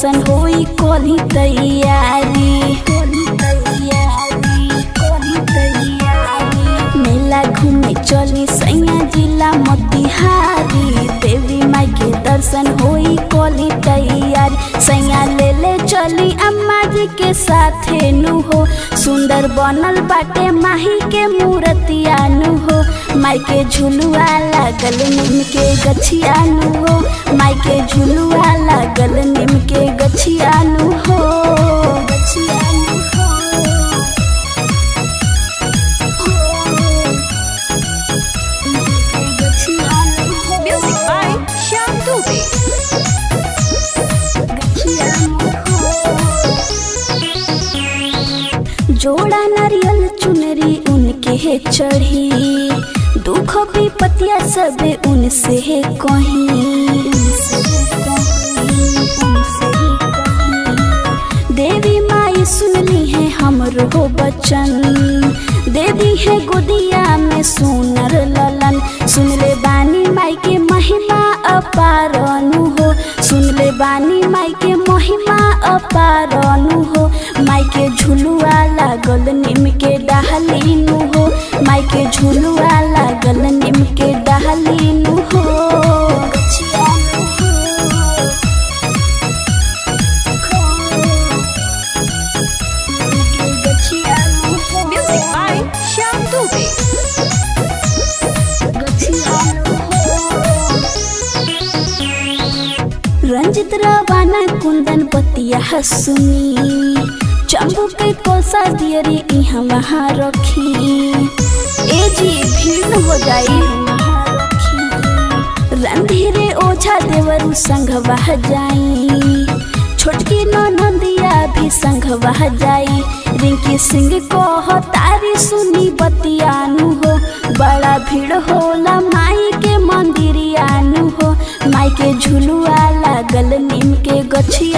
दर्शन होई कोली तैयारी। मेला घूमे चली सैया जिला मोतिहारी, देवी माई के दर्शन होई कोली तैयारी। सैया ले ले चली अम्मा जी के साथे नु हो, सुंदर बनल बाटे माही के मूर्तिया नु हो। माई के झुलुआ लागल नीम के गछिया नु हो, माई के झुलुआ लागल नीम के गछिया नु हो। गछिया नु हो। Music by Shyam Dubey. जोड़ा नारियल चुनरी उनके है चढ़ी, दुख विपतिया सब उनसे है कहीं। देवी माई सुनली है हमरो बचन, दे दी है गोदिया में सुनर ललन। सुन ले बानी माई के महिमा अपार नु हो, सुन ले बानी माई के महिमा अपार नु हो। माई के झुलुआ लागल नीम के डहली नु हो, माई के झुलुआ लागल नीम के डहली नु हो। गछिया नु हो। Music by Shyam Dubey. Ranjit रवाना कुंदन पतिया सुनी, चंबू के कोसा दियरी इहाँ वहाँ रखी। ए जी भीड़ न हो जाई। रणधीरे ओझा देवरू संग वह जाई, छोटकी ननदिया भी संग वह जाई। रिंकी सिंह कह तारी सुनी बतियानु हो, बड़ा भीड़ होला माई के मंदिरियानु हो। माई के झुलुआ लागल नीम के गछिया।